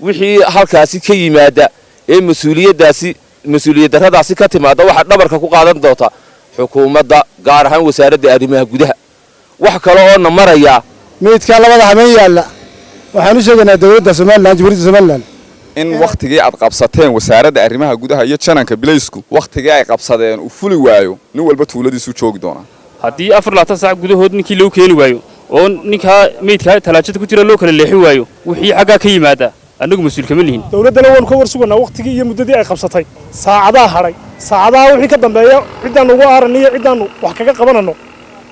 Wixii halkaasi ka yimaada ee mas-uuliyaddaasi, mas-uuliyad darradaasi ka timaada, waxaa dhabarka ku qaadan doonta xukuumadda, gaar ahaan Wasaaradda Arrimaha Gudaha. Wax kale oo na marayaa Meydkaa labada habeen yaalla waxaan u sheegaynaa dowladda Somaliland, Jamhuuriyadda Somaliland, in wakhtigii aad qabsateen Wasaaradda Arrimaha Gudaha iyo jananka bilaysku wakhtigii ay qabsadeen uu fuli waayo, nin walba tuuladiisu joogi doonaa. Haddii 24 saac gudahood ninkii loo keeni waayo oo ninkaa meydkaa talaajada ku jira loo kala leexin waayo, wixii xaggaa ka yimaada annagu mas-uul kama lihin. Dowladdana waanu ka war suganaa wakhtigii iyo muddadii ay qabsatay. Saacadaha hadhay, saacadaha wixii ka dambeeya, ciddaannu ugu aaranno iyo ciddaannu wax kaga qabananno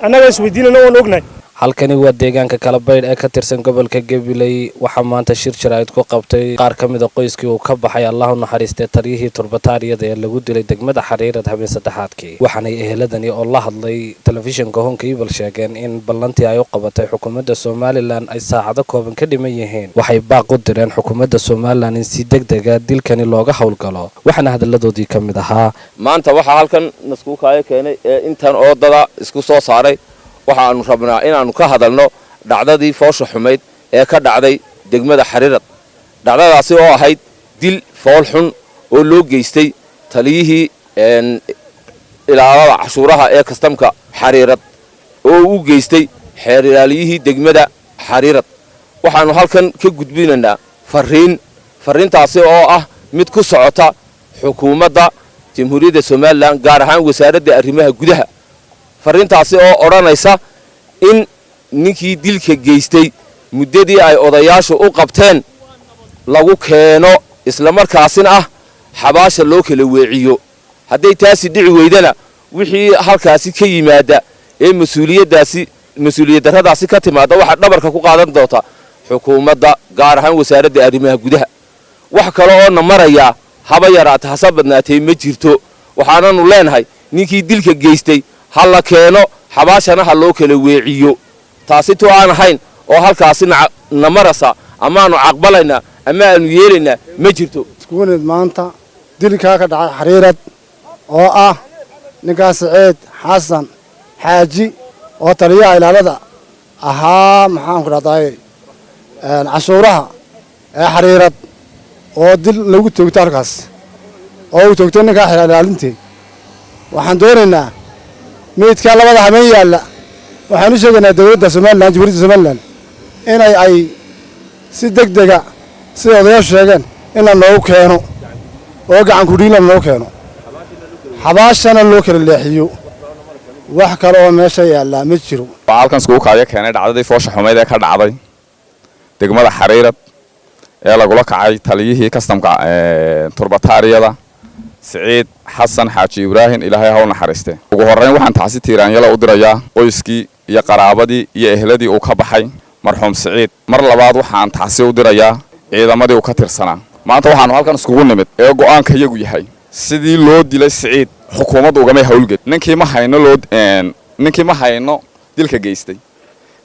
annagaa isweydiinayna, waanu ognahay. Halkani waa deegaanka Kalabaydh ee ka tirsan gobolka Gabiley. Waxaa maanta shir jaraa'id ku qabtay qaar ka mida qoyskii uu ka baxay, Allahu naxariistee, taliyihii turbataariyada ee lagu dilay degmada Xariirad habeen saddexaadkii. Waxaanay eheladani oo la hadlay telefishinka Horn Cable sheegeen in ballantii ay u qabatay xukuumadda Somaliland ay saacado kooban ka dhiman yihiin. Waxay baaq u direen xukuumadda Somaliland in si deg dega dilkani looga howlgalo. Waxaana hadalladoodii ka mid ahaa: Maanta waxaa halkan naskuukaayo keenay ee intan oodada isku soo saaray, waxaannu rabnaa inaannu ka hadalno dhacdadii foosha xumayd ee ka dhacday degmada Xariirad, dhacdadaasi oo ahayd dil fool xun oo loo geystay taliyihii ilaalada cashuuraha ee kastamka Xariirad oo u geystay xeer ilaaliyihii degmada Xariirad. Waxaannu halkan ka gudbinaynaa farriin, farriintaasi oo ah mid ku socota xukuumadda Jamhuuriyadda Somaliland, gaar ahaan Wasaaradda Arrimaha Gudaha, farriintaasi oo odhanaysa in ninkii dilka geystay muddadii ay odayaashu u qabteen lagu keeno, islamarkaasina ah xabaasha loo kala weeciyo. Hadday taasi dhici weydana, wixii halkaasi ka yimaada ee mas-uuliyaddaasi, mas-uuliyad darradaasi ka timaada, waxaa dhabarka ku qaadan doonta xukuumadda, gaar ahaan Wasaaradda Arrimaha Gudaha. Wax kale oo na marayaa haba yaraata hase badnaatee ma jirto. Waxaananu leenahay ninkii dilka geystay ha la keeno, xabaashana ha loo kala weeciyo. Taasi tu aan ahayn oo halkaasi na marasa amaanu caqbalaynaa ama aanu yeelaynaa ma jirto. Iskuguneed maanta dilkaa ka dhacay Xariirad oo ah ninkaas Saciid Xasan Xaaji oo taliyaha ilaalada ahaa, maxaan ku dhahday, cashuuraha ee Xariirad, oo dil lagu toogto halkaas oo uu toogtay ninkaa xeer ilaalintii. Waxaan doonaynaa meydkaa labada habeen yaalla waxaan u sheegaynaa dowladda Somaliland, Jamhuuriyadda Somaliland, inay ay si deg dega, sida odayaashu sheegeen, in la noogu keeno oo gacan kudhiin la noogu keeno, xabaashana loo kala leexiyo. Wax kale oo meesha yaallaa ma jiro. Waxaa halkan iskugu kaayo keenay dhacdadii foosha xumayd ee ka dhacday degmada Xariirad ee lagula kacay taliyihii kastamka turbataariyada, Siciid Xasan Xaaji Ibraahim, Ilaahay ha u naxariiste. Ugu horrayn waxaan tacsi tiiraanyala u dirayaa qoyskii iyo qaraabadii iyo ehladii uu ka baxay marxuum Siciid. Mar labaad waxaan tacsi u dirayaa ciidamadii uu ka tirsanaa. Maanta waxaanu halkan iskugu nimid ee go'aanka iyagu yahay sidii loo dilay Siciid xukuumaddu ugamay howlged. Ninkii ma hayno loo ninkii ma hayno dilka geystay,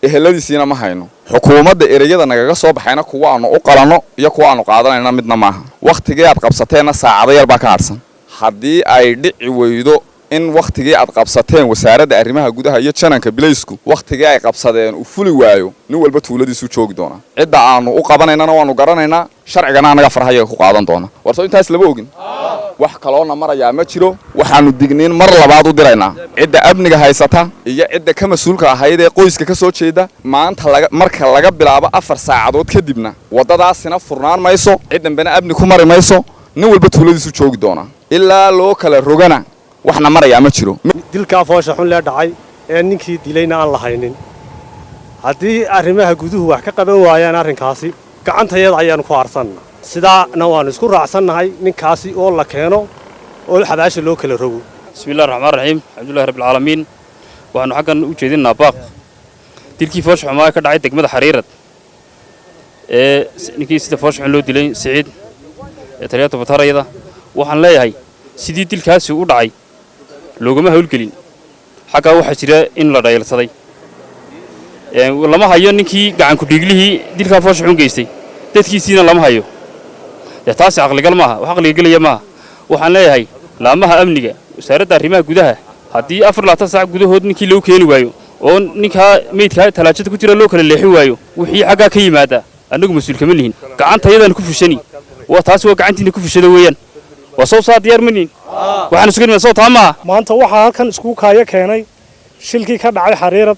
eheladiisiina ma hayno. Xukuumadda ereyada nagaga soo baxayna kuwa aanu u qalanno iyo kuwa aanu qaadanayna midna maaha. Wakhtigii aad qabsateenna saacado yar baa ka hadhsan. Haddii ay dhici weydo in wakhtigii aad qabsateen Wasaaradda Arrimaha Gudaha iyo jananka bilaysku wakhtigii ay qabsadeen uu fuli waayo, nin walba tuuladiisu joogi doonaa. Cidda aanu u qabanaynana waanu garanaynaa, sharcigana annaga farhayaga ku qaadan doona. Warso intaas lama ogin, wax kaloona marayaa ma jiro. Waxaanu digniin mar labaad u diraynaa cidda amniga haysata iyo cidda ka mas-uulka ahayd ee qoyska ka soo jeeda. Maanta laga marka laga bilaabo 4 saacadood kadibna waddadaasina furnaan mayso, cid dambena amni ku mari mayso. Nin walba tuuladiisu joogi doonaa ilaa loo kala rogana. Waxna marayaa ma jiro. Dilkaa foosha xun lee dhacay ee ninkii dilayna aan la haynin, haddii arrimaha guduhu wax ka qaban waayaan arrinkaasi, gacantayada ayaannu ku aarsanna. Sidaana waannu isku raacsannahay ninkaasi oo la keeno oo xabaasha loo kala rogo. Bismi illahi raxmaan raxiim, alxamdulillahi rabbil caalamiin. Waxaanu xaggan u jeedinaa baaq dilkii foosha xumaa ka dhacay degmada Xariirad ee ninkii sida foosha xun loo dilay, Siciid, ee taliyaha tubatarayada. Waxaan leeyahay sidii dilkaasi u dhacay loogama howlgelin. Xaggaa waxaa jira in la dhayalsaday. Lama hayo ninkii gacanku dhiiglihii dilkaa foosha xun geystay, dadkiisiina lama hayo. Dee taasi caqligal maaha, wax caqliga gelaya maaha. Waxaan leeyahay laamaha amniga, Wasaaradda Arrimaha Gudaha, haddii 24 saac gudahood ninkii loo keeni waayo oo ninkaa meydkaa talaajada ku jira loo kala leexin waayo, wixii xaggaa ka yimaada Annagu mas-uul kama nihin, gacantayadaan ku fushani. Waa taasi, waa gacantiina ku fushada weeyaan. Waa soo saa diyaar ma nihin, waxaan isugu soo taa maaha. Maanta waxaa halkan iskugu kaaya keenay shilkii ka dhacay Xariirad.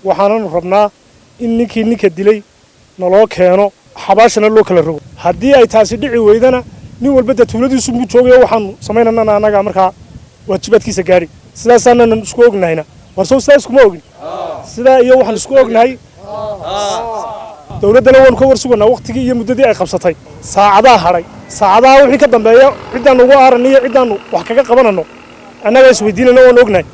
Waxaananu rabnaa in ninkii ninka dilay naloo keeno, xabaashana loo kala rogo. Haddii ay taasi dhici weydana, nin walba dee tuuladiisu muu joogayo. Waxaanu samaynanana annagaa markaa waajibaadkiisa gaadhi. Sidaasaananu isku ognahayna. War sow sidaa iskuma ogin? Sidaa iyo waxaan isku ognahay. Dowladdana waanu ka war suganaa waqtigii iyo muddadii ay qabsatay. Saacadaha hadhay, saacadaha wixii ka dambeeya, ciddaannu ugu aaranno iyo ciddaannu wax kaga qabananno, annagaa isweydiinayna, waanu ognahay.